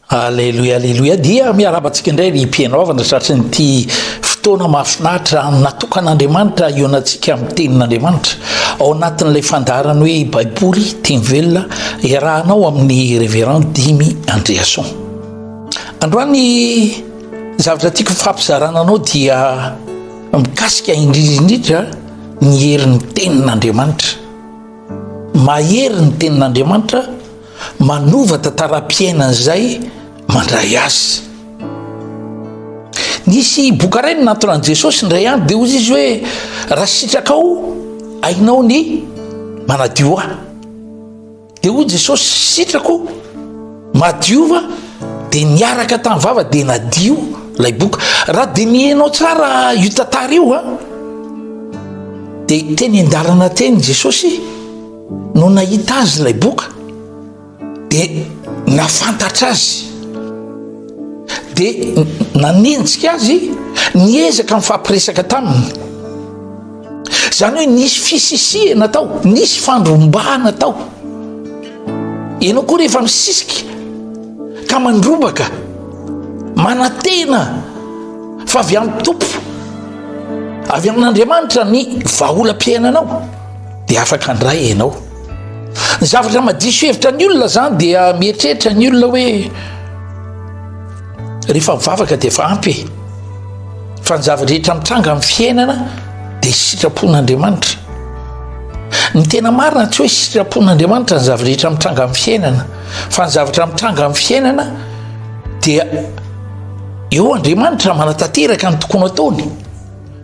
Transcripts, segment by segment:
Aleloia aleloia dia miarahaba antsika indray ry mpihaino havana tratry ny ity fotoana mahafinaritra natokan'Andriamanitra hionantsika amin'ny tenin'Andriamanitra ao anatin'ilay fandaharana hoe Baiboly teny velona iarahanao amin'ny Révérend Dimy Andriason. Androany zavatra tiako fampizarana anao dia mikasika indrindra indrindra ny herin'ny tenin'Andriamanitra. Mahery ny tenin'Andriamanitra manova tantaram-piainan'izay mandray azy. Nisy boka iray nanatona an'i Jesosy indray andro dia hoy izy hoe raha sitrakao hainao ny manadio ahy. Dia hoy Jesosy sitrako madiova dia niaraka tamin'ny vava dia nadio ilay boka. Raha dinihinao tsara io tantara io a dia teny an-dalana teny Jesosy no nahita azy ilay boka dia nafantatra azy dia nanenjika azy niezaka nifampiresaka taminy zany hoe nisy fisisihana tao nisy fandrombahana tao ianao koa rehefa misisika ka mandrombaka manantena fa avy amin'ny tompo avy amin'andriamanitra ny vaholam-piainanao dia afaka handray ianao. Ny zavatra madiso hevitra ny olona zany dia mieritreritra ny olona hoe rehefa mivavaka dia efa ampy e. Fa ny zava-drehetra mitranga amin'ny fiainana dia sitrapon'Andriamanitra. Ny tena marina tsy hoe sitrapon'Andriamanitra ny zava-drehetra mitranga amin'ny fiainana, fa ny zavatra mitranga amin'ny fiainana dia eo Andriamanitra manatanteraka ny tokony ataony.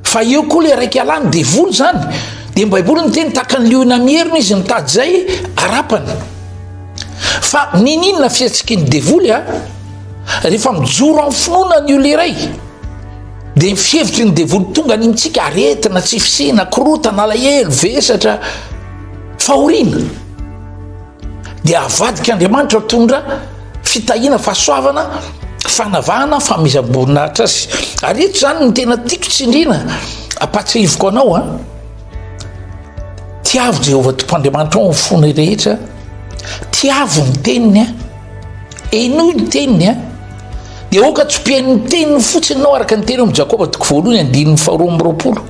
Fa eo koa le raika lahy ny devoly zany de ny baiboly miteny tahaka ny liona mierona izy mitady zay arapany. Fa nininona fihetsiky ny devoly a? Rehefa mijoro amin'ny finoana ny olona iray de ny fihevitry ny devoly tonga any amintsika aretina, tsy fisiana, korotana, alahelo, vesatra, fahoriana. dia avadika Andriamanitra tondra fitahiana, fahasoavana, fanavahana, fanomezam-boninahitra azy. Ary eto izany no tena tiako tsindriana, ampahatsiahiviko anao a, tiavo Jehovah Tompo Andriamanitrao amin'ny fony rehetra, tiavo ny teniny a, henoy ny teniny a, dia aoka tsy mpihaino ny teniny fotsiny ianao araka ny teny ao amin'ny Jakoba toko voalohany andininy faharoa amby roapolo.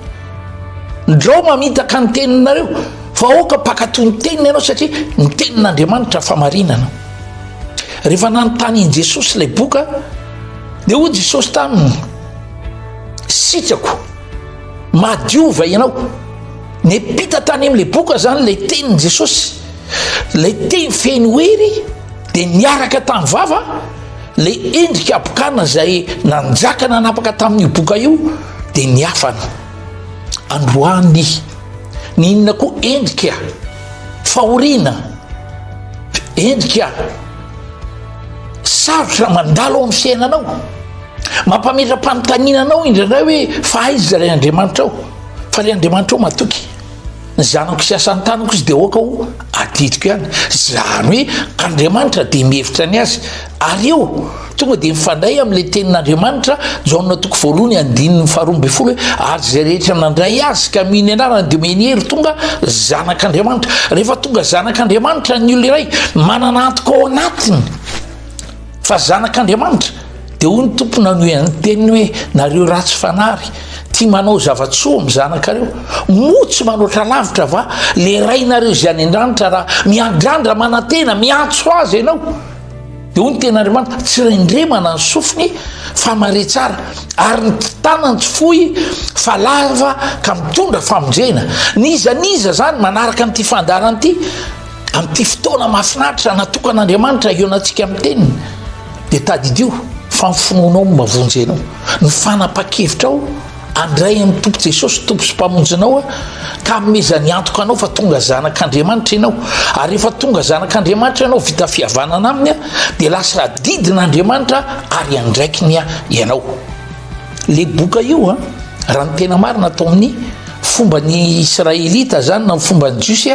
Ndrao mamitaka ny teninareo. Fa aoka mpankatò ny teniny ianao satria ny tenin'Andriamanitra famarinana. Rehefa nanontany an'i Jesosy ilay boka, dia hoy Jesosy taminy, sitrako, madiova ianao. Niampita tany amin'ilay boka izany ilay tenin'i Jesosy, ilay teny feno hery dia niaraka tamin'ny vava, ilay endrika habokana izay nanjaka nanapaka tamin'io boka io dia niafana. Androany Ny inona koa endrika fahoriana, endrika sarotra mandalo ao amin'ny fiainanao. Mampametra-panontaniana anao indraindray hoe fa aiza ilay Andriamanitrao? Fa ilay Andriamanitrao matoky. Ny zanako sy asan'ny tanako izy dia aoka ho adidiko ihany. Izany hoe Andriamanitra dia mihevitra ny azy. Ary eo, tonga dia mifandray amin'ilay tenin'Andriamanitra, Jaona toko voalohany andininy faharoa ambin'ny folo hoe, ary izay rehetra nandray azy ka mino ny anarany dia omeny hery tonga zanak'Andriamanitra. Rehefa tonga zanak'Andriamanitra ny olona iray, manana antoka ao anatiny fa zanak'Andriamanitra, dia hoy ny Tompo nanohy ny teniny hoe, nareo ratsy fanary, tia manao zava-tsoa amin'ny zanakareo, moa tsy manoatra lavitra va le Rainareo izay any an-danitra raha miandrandra manantena miantso azy ianao? Dia hoy ny tenin'Andriamanitra, tsy rendremana ny sofiny fa mare tsara, ary ny tanany tsy fohy fa lava ka mitondra famonjena. N'iza n'iza izany manaraka an'ity fandaharana ity, amin'ity fotoana mahafinaritra natokan'Andriamanitra hihaonantsika amin'ny teniny, dia tadidio fa ny finoanao no mahavonjy anao. Ny fanapahan-kevitrao Handray an'ny Tompo Jesosy Tompo sy Mpamonjinao aho, ka hanomezany antoka anao fa tonga zanak'Andriamanitra ianao. Ary rehefa tonga zanak'Andriamanitra ianao, vita fihavanana Aminy, dia lasa adidin'Andriamanitra ary andraikiny ianao. Le boka io, an, raha ny tena marina atao amin'ny fomban'ny Israelita zany na ny fomban'ny Jiosy,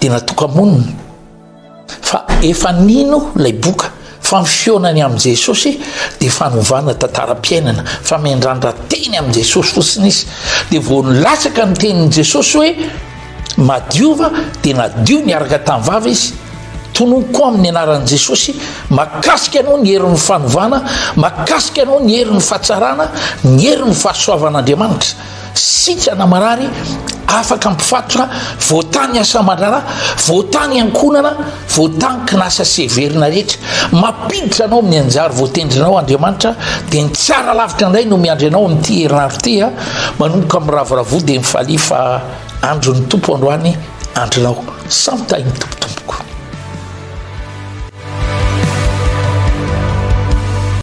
dia natoka-monina. Fa efa nino ilay boka fa ny fihaonany amin'i Jesosy dia fanovana tantaram-piainana, fa miandrandra teny amin'i Jesosy fotsiny izy. Dia vao nilatsaka ny tenin'i Jesosy hoe madiova dia nadio niaraka tamin'ny vava izy. Tononiko koa amin'ny anaran'i Jesosy, makasika anao ny herin'ny fanovana, makasika anao ny herin'ny fahatsarana, ny herin'ny fahasoavan'Andriamanitra. Sitrana marary, afaka mpifatotra, voatany asa aman-draharaha, voatany ankohonana, voatany kinasa sy heverina rehetra. Mampiditra anao amin'ny anjary voatendrinao Andriamanitra, dia ny tsara lavitra indray no miandry anao amin'ity herinandro ity. Manomboka miravoravoa dia mifalia fa andron'ny Tompo androany andronao. Samy tahin'ny Tompo tompoko.